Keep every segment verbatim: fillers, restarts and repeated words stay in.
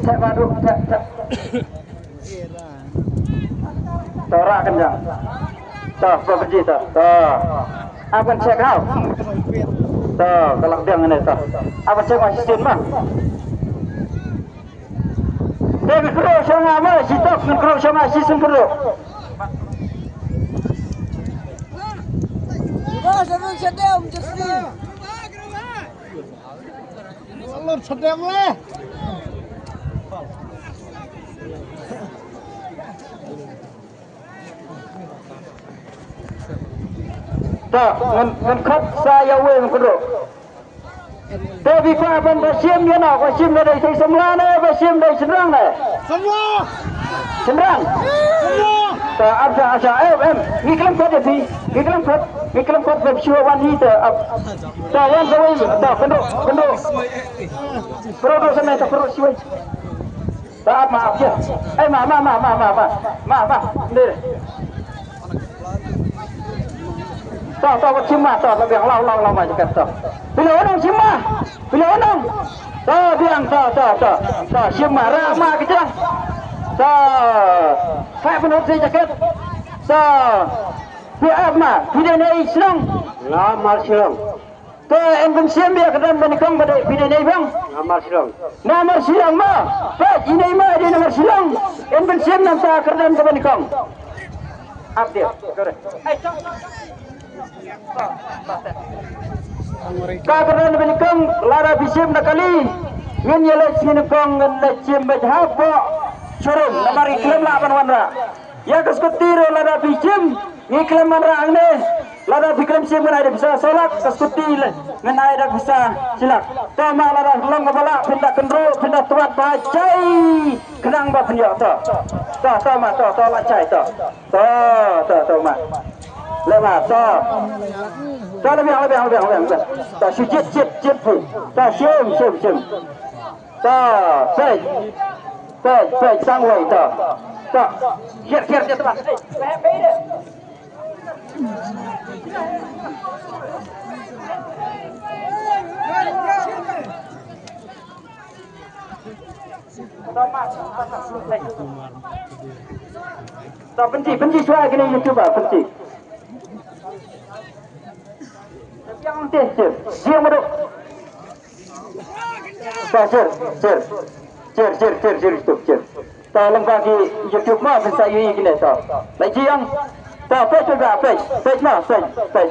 Thep ba du, thep, thep. To, rah kynjang. To, ba bynji to. To. Ap kan check hau. To, ka lak biang ne to. Ap kan check ma shisien ma. Te ngan kyrduh sha nga ma, shi tok ngan kyrduh sha nga, shisien kyrduh. Ba sa rung sa dem jersey. Salur sedang le. Ta, ngan, ngan khot sa ïa uwei ngan kyrduh. Te phi kwah ban ba shim ïa no, ba shim da dei samla ne, ba shim da shynrang ne. Samla. Shynrang. Samla. Ta ap sha, ap sha, em, em. Ngi khlem khot ïa phi. Ngi khlem khot, ngi khlem khot ba shu wan hi ta ap. Ta wan kawei, ta kynduh, kynduh. Kynduh, kynduh sa me, ta kynduh shuwei. Ta ap ma ap ïa. Eh, ma, ma, ma. Ndei. Ta, ta, wat shim ma, ta, la biang, la, la, la ma jaket ta. Phi la wan ong shim ma. Phi la wan ong. Ta biang, ta, ta, ta. Ta shim ma, rah ma ki jrang. Ta. Phai pynhut sa jaket. Ta. Phi ap ma, phi dei na i shnong. Nga Marshillong. Te yn pynshim ïa ka kyrdan ba nyngkong ba dei, phi dei na i biang. Nga Marshillong. Nga Marshillong ma. Peit, i dei ma, i dei na Marshillong. Yn pynshim na ka kyrdan kaba nyngkong. Ap dei. Ka kyrdan ba nyngkong, lada phi shim na kali. Ngin ïa leit shim nyngkong, ngin leit shim beit hapoh showroom. Namar ngi khlem lah ban wanrah. Ïa ka skuti ruh lada phi shim, ngi khlem wanrah hangne. Lada phi khlem shim ngan ai da pisa saw lak, ka skuti le, ngan ai da pisa shi lak. To ma lada long kaba lah, phin da kynruh, phin da twat ba jai. Khnang ba phin ïoh to. To, to ma, to, to la jai to. To, to, to ma. Le ma, to. To la biang, la biang, la biang, la biang. To shu jied, jied, jied phi. To shim, shim, shim. Ta, peit. Peit, peit, tang wei, ta. Ta. Kier, kier, kier, ta. Ta, pynti, pynti, shuwa kine YouTube, pynti. Tiang teh, tiang. Tiang madu. Ta, jer, jer. Jer, jer, jer, jer, YouTube, jer. Ta, lyngba ki YouTube ma, pynsa ïohi kine, ta. Lai jiang. Ta, peit, peit, peit, peit ma, peit, peit.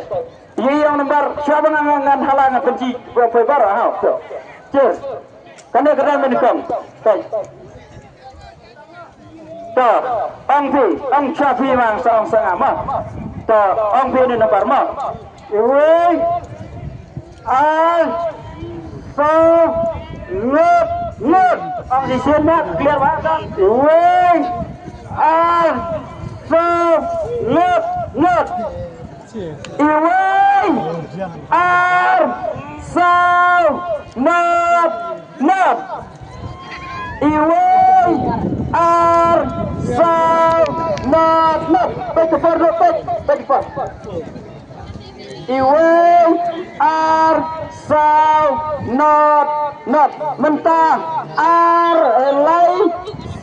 Ïohi ïa u nambar, shuwa ba ngan, ngan hala ngan pynji, ba peit baroh, ha, ta. Jer. Kane ka dang nyngkong. Peit. Ta, ong phi, ong sha phi ma, sa ong sa nga ma. Ta, ong phi ne nambar ma. Iwei, ar, saw, ngut, ngut. Ong shisien ma, clear ba ta. Iwei, ar, saw, ngut, ngut. Iwei, ar, saw, ngut, ngut. Iwei, ar, saw, ngut, ngut. Peit ka por, peit, peit ka por. Iwei, ar, saw, ngut, ngut. Mynta ar, lai,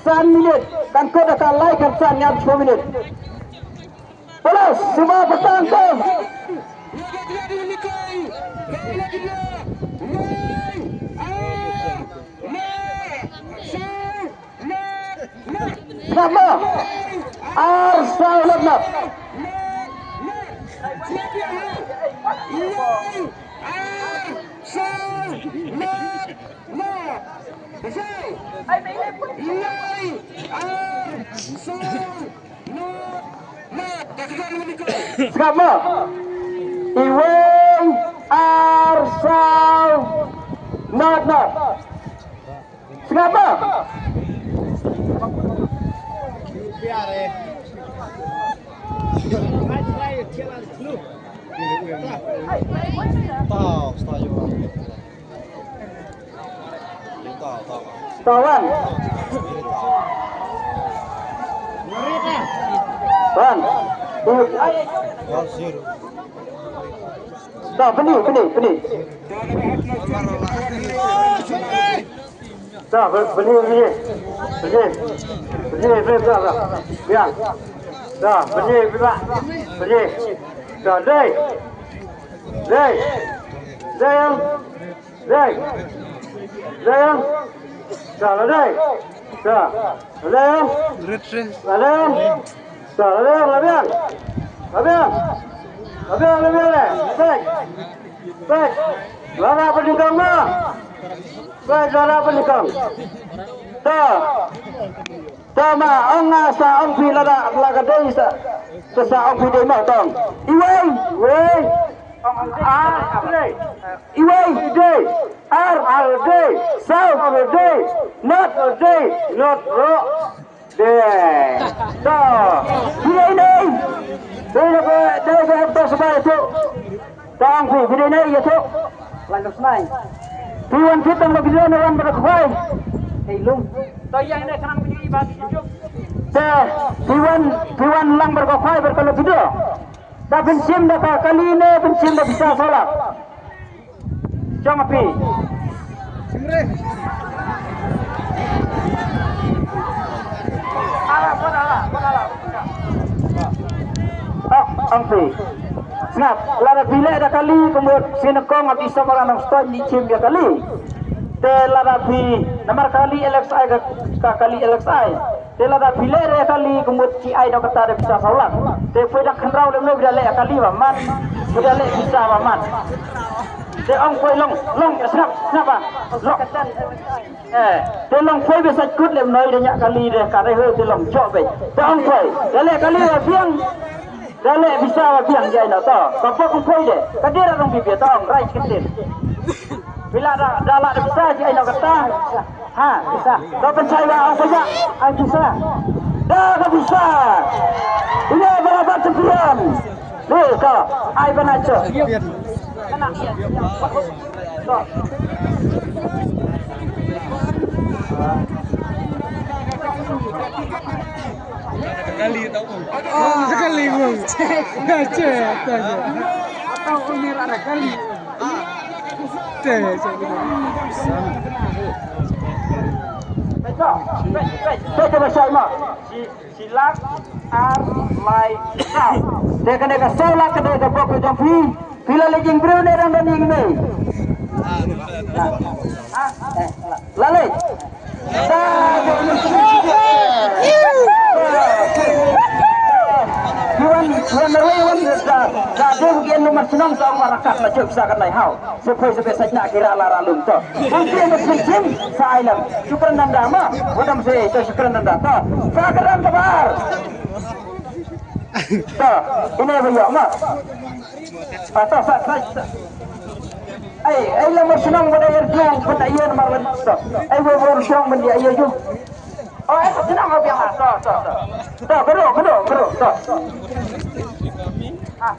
san minit. Kan kut da ka lai, kan san, ngan shiphew minit. Pulit, sumar petang tu. Sngap mo. Ar saw lap lap. Sngap mo. Iwei, ar, saw, nod, nod. Sngap mo. Tawan. Tawan. Ta, beni, beni, beni. Sa, bani, bani. Bani. Bani, bani, sa, sa. Ya. Sa, bani, bani. Bani. Sa, dei. Dei. Dei, yang. Dei. Dei, yang. Sa, la dei. Sa, la dei, yang. Rit, rit. La dei, yang. Sa, la dei, yang, la biang. La biang. La biang, la biang, eh. Baik. Baik. Lada pynlong ma. Baik, lada pynlong. Ta. Ta ma, ong nga sa ong phi lada, la ka dei sa. Ka sa ong phi dei ma tong. Iwei, wei. Ong a, dei. Iwei, dei. Ar, ar, dei. Saw, ar, dei. Not, dei. Not, ro. Dei. To. Phi dei nei. Dei na ko, dei ko hapta sabai tu. Tang phi, phi dei nei ïa tu. Lan dok snai. Phi wan phi tang lo video na wan bad ko khwai. Hei lum. To ïa ne khnang phi ba ki juk. Te, phi wan, phi wan lang bad ko khwai bad ko lo video. Da pynshim da ka kali ne pynshim da pisa saw lak. Jong phi. Ah, ang phi. Sngap, lada phi leh da kali kumut sien kong ap isa makan nang stone di chim dia kali. Te lada phi namar kali L X I ka, ka kali L X I. Te lada phi leh re kali kumut chi ai da kata da pisa saw lak. Te poi da khynraw lem no bida leh kali ba man. Bida leh pisa ba man. Te ong poi long, long, sngap, sngap ba. Long. Eh, te long poi be sat kut lem noi de nya kali de ka re he te long jok be. Te ong poi. Te leh kali ba biang. Te leh pisa ba biang jai na to. Ka pok ong poi de. Ka dira long bi be to ong rai chikitin. Bila da, da la da pisa jai na kata. Ha, pisa. Ka pynshai ba ong pisa. Ai pisa. Da ka pisa. Ine barabar champion. Ni ka, ai bana cho. Kali tau. Sekali pun. Baca, baca. Atau umi rara kali. Te, te. Baca, baca, baca, baca. Shi lak ar lai saw. Te kane ka saw lak kane ka pok ka jong phi. Phi la leit jingbriew ne dang don jingmei? La leit. Phi wan, phi wan na wei wan da da dei ki number shnong sa ong ba rakat la jop sa ka nai haw. Sa phoi sa be sa nya ki ra la ra lum to. Kum phi ba pynshim sa ai lang. Shukran nanda ma. Wadam se to shukran nanda to. Sa ka ran ka bar. To, ine ba ïoh ma. Ah, to, sa, sa, sa. Ai, ai la mar shnong ba da ïa jong, ba da ïa mar wan. To. Ai wa wa shnong ban ïa ïa jong. Oh, ai shnong ba biang ma. To, to, to. To, kado, kado, kado, to. Ah.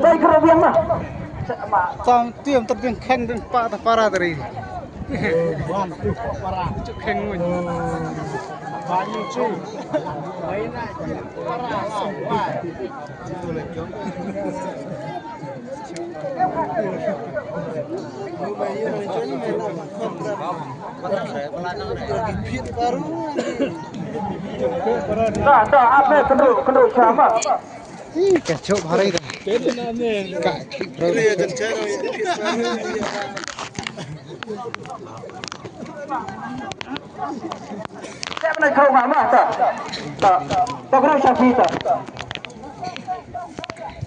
Dai kro biang ma. Tam tiam ter ding kheng ding pa ta para teri. Chuk kheng ngun. Ta, ta, ap ne, kynduh, kynduh sha ma. Ih, ka chop hari ta. Ka, ka, ka. Step na kau ma, ma, ta. Ta, ta, kau sha phi ta.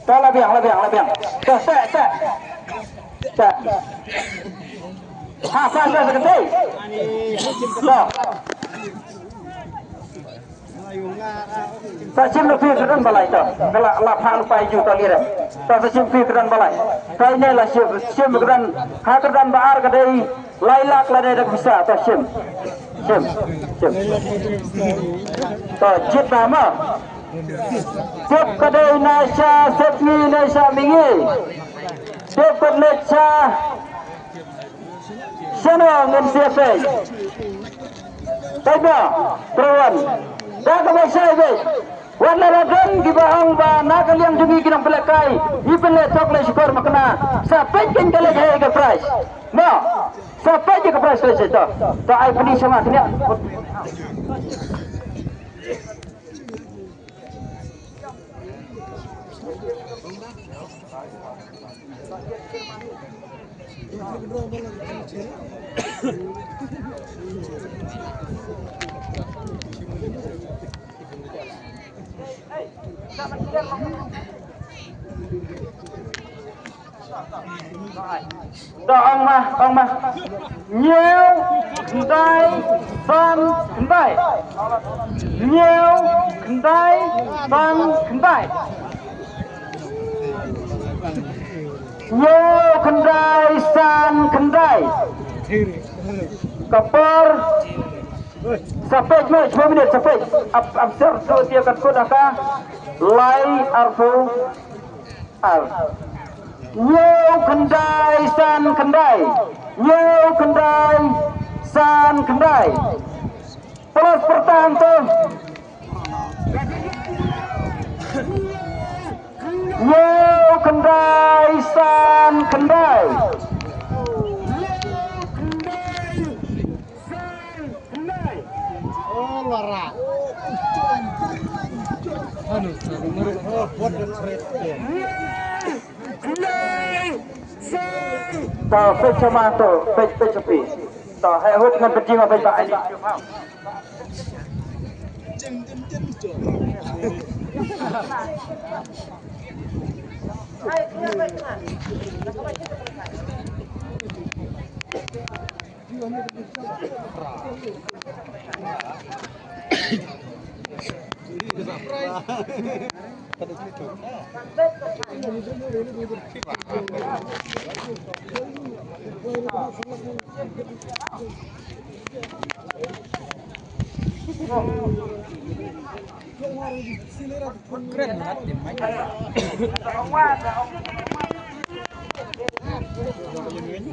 Ta, la biang, la biang, la biang. Ta, ta, ta. Ta. Ha, sa, sa, sa, sa. Ta. Sa shim na phi ka don balai ta. Ka la, la phang pai ju ta lira. Ta sa shim phi ka don balai. Ta ine la shim, shim ka don, ha ka don ba ar ka dei. Lai lak la dei da pisa ta shim. Shim. Shim. Ta jit na ma. Tip ka dei na sha sepngi na sha mingi. Tip ka dei sha shano ngin sia pei. Taiba, Prawan. Da ka ba shai bei. Wat la don kiba ong ba na ka liang jong ngi ki nongpynlehkai ngi pynleh tok leh shukor makna. Sa peit kein ka leh ha ka prize. Mo. Sa peit ka prize leh to. To ai pyni sha ma kane. To ong ma, ong ma. Hynñiew, khyndai, san, khyndai. Hynñiew, khyndai, san, khyndai. Hynñiew, khyndai, san, khyndai. Ka por. Sa peit mo, shiphew minit sa peit. Ap, ap ser tu dia kat kut aka. Lai arphew ar. Hynñiew khyndai san khyndai. Hynñiew khyndai san khyndai. Plus pyrta hangto. Hynñiew khyndai san khyndai. To peit sha ma to, peit, peit sha phi. To heh hut ngan peit jingma peit ba ai.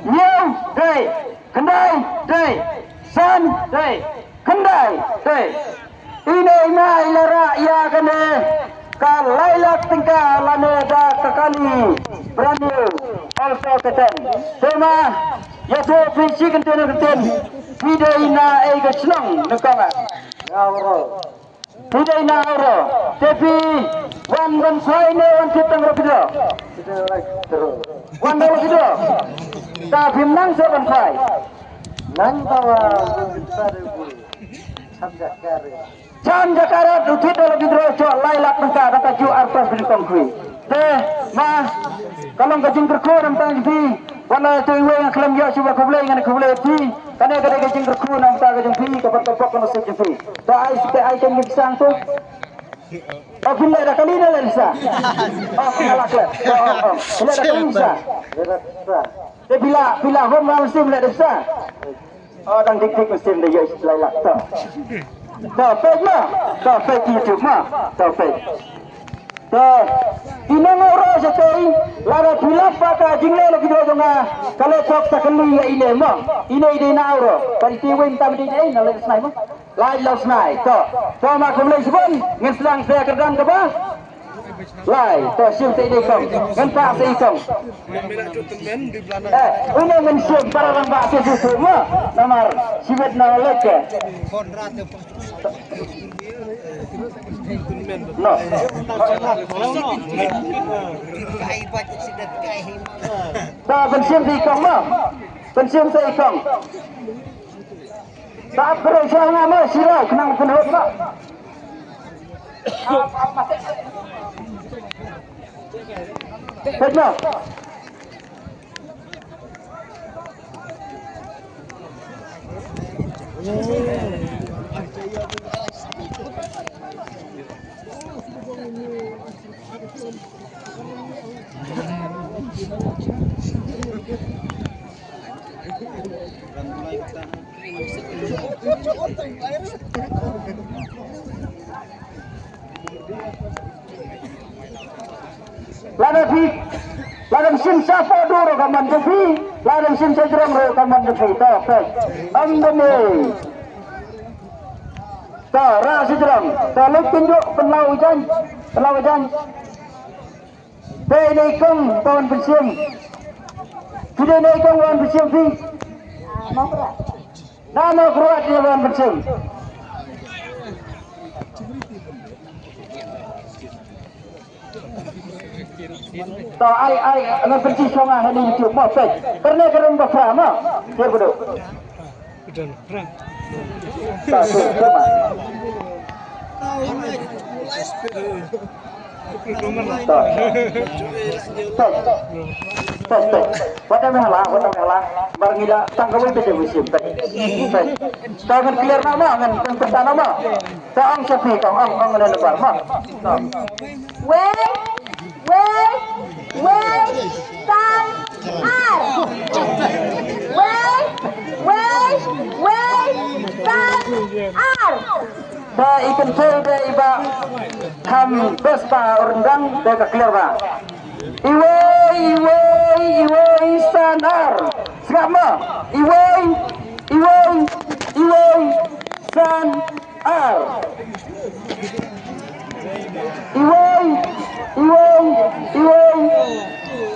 Hynñiew dei, khyndai dei, san dei, khyndai dei. Ine i ma i la rah ïa kane ka lai lak tyngka lane da ka kali brand new Alto K ten. Te ma ïathuh phi shi kyntien kyntien, phi dei na ei ka shnong ne kong ah? Phi dei na Hawroh. Te phi wan ban khwai ne wan thied tang lucky draw? Wan da lucky draw. Ta phim nang seh ban khwai? Nang tawa. Cham Jakara u thied da lucky draw, shu lai lak tyngka da ka juh arphew phi kong khwai. Te ma ka long ka jingkyrkhu na bynta jong phi. Wan la te iwei nga khlem ïoh shuh ba khublei, ngan khublei ïa phi. Kane ka dei ka jingkyrkhu na bynta ka jong phi, ka bor ka pok ka nusip jong phi. To ai sha, ai sha ki pisa hangto. Oh, phi leh da kali ne leh da pisa? Oh, phi leh da kali, oh, oh. Phi leh da kali pisa? Leh da pisa. Te phi la, phi la home run sim leh da pisa? Oh, dang dik dik sim da ïoh shi lai lak to. To peit ma, to peit YouTube ma, to peit. To, i nong Hawroh shatei, lada phi lap ba ka jingleh lucky draw jong nga ka leh thok sa kali ïa ine mo. Ine i dei na Hawroh. Ka dei te wei mynta mynta i dei na Laisnai mo. Lai Laisnai. To, to ma khublei shibun, ngin sdang sa ïa ka kyrdan kaba lai. To shim sa i dei kong, ngan pah sa i kong. Eh, une ngan shim para rangbah sa i kong mo. Namar shibit na lek ke. No. Ba ban shim sa i kong mo. Ban shim sa i kong. Ba ap kyroi sha nga mo, shiroi khnang pynhok mo. Peit mo. Lada phi, lada shim shapoh dur ka mon jong phi, lada shim shajrong ka mon jong phi, to, to. Am bene. Ta ra sijrang. Ta lek pynjuk pynlaw jan. Pynlaw jan. Dei nei kong tawan pynsim. Ki dei nei kong wan pynsim phi. Na no kruat ni wan pynsim. To ai ai ngan pynti shong ah ni YouTube mo pek. Kerne kerne ba fra mo. Kir bedo. Ta tu tu ma. To. To. To to. Wata me hala, wata me hala. Bar ngila tang kawin te je wisim pek. Pek. To ngan clear nama ngan pynta nama. Ka ong sha phi ka ong ong ong na bar ma. Wei, wei, wei, san, ar. Wei, wei, wei, san, ar. Ba i kan thei ba i ba kham bes ba u ryndang ba ka clear ba. Iwei, iwei, iwei, san, ar. Sngap ma. Iwei, iwei, iwei, san, ar. Iwei, iwei, iwei,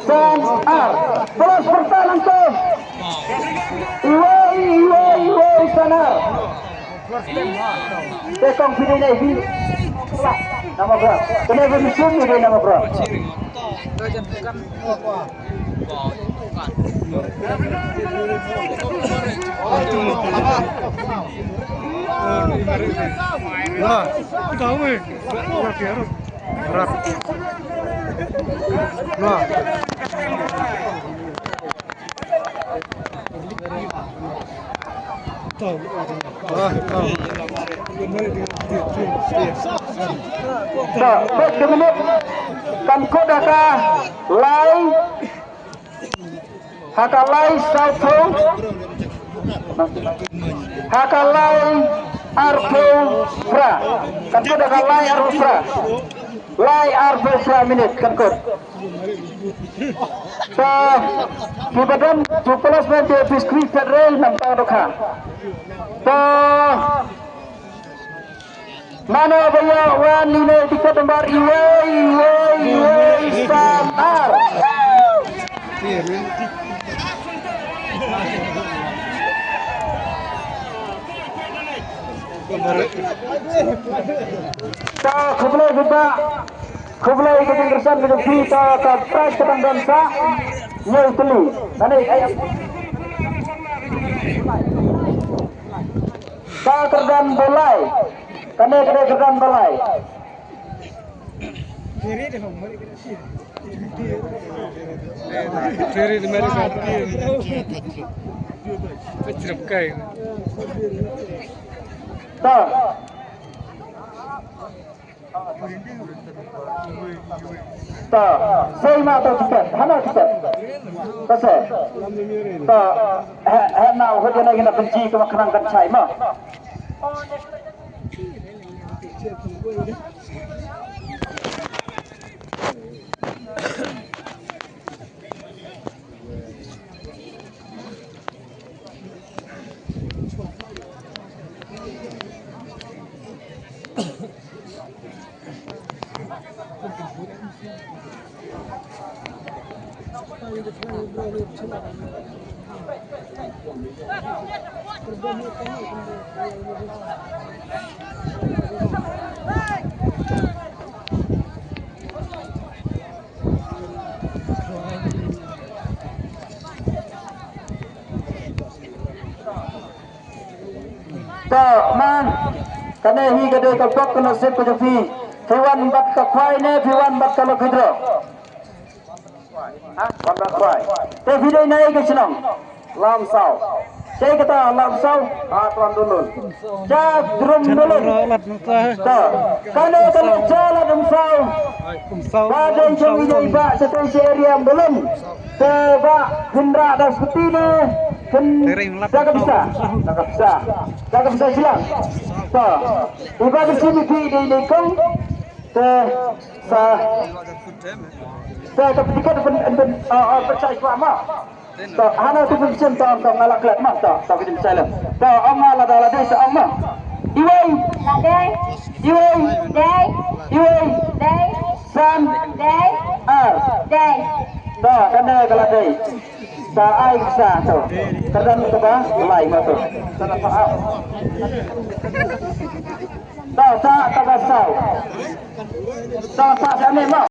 san, ar. Plus pertahanan tu. Iwei, iwei, iwei, san, ar. Te kong phi dei nai phi. Nama bro. Kene phi mission phi dei nama bro. Wah, tahu eh. Rap. Wah. Sa, pet minit. Kan kut ha ka lai. Ha ka lai saw phew. Ha ka lai arphew phra. Kan kut ha ka lai arphew phra. Lai arphew phra minit kan kut. Ta, ki ba don, ki plus men te biscuit federal nam tang dohkha. Ta, mano ba ïoh wan ine tiket nombar iwei, iwei, iwei, san, ar. Ta, khublei bha. Khublei ka jingkyrshan ka jong phi ta ka prize ka dang don sa. Ñiew tylli. Kane ai. Ta kyrdan ba lai. Kane kane kyrdan ba lai. Ta. Ta, sei ma ta tiket, hana tiket. Ta sei. Ta, ha, ha na ho jana kena benci ke makanan kan chai ma. To man, kane hi ka dei ka bok ka nasib ka jong phi. Phi wan bad ka khwai ne phi wan bad ka lucky draw? Ha, wan bad khwai. Te phi dei na ei ka shnong? Lamsaw. Te kata Lamsaw, ha, Twan Dulun. Ja Drum Dulun. To, kane ka la ja la Drum Saw. Ba dei jong i dei ba sa tei sa area Dulun. Te ba hynra da skuti ne. Hyn da ka pisa. Da ka pisa. Da ka pisa silang. To, i ba ka sini pi dei dei kong. Te sa. Te ka tiket pen pen ah ah pisa swa ma. To, hana tu pynshim to, to nga la klet ma, to, to pynshim silent. To, ong nga la da la dei sa ong ma. Iwei, La dei. Iwei, dei. Iwei, dei. San, dei. Ar, dei. To, kane ka la dei. Sa ai sa to. Kyrdan kaba lai ma to. Sa na pa. To, sa kaba saw. To, sa sa ne ma.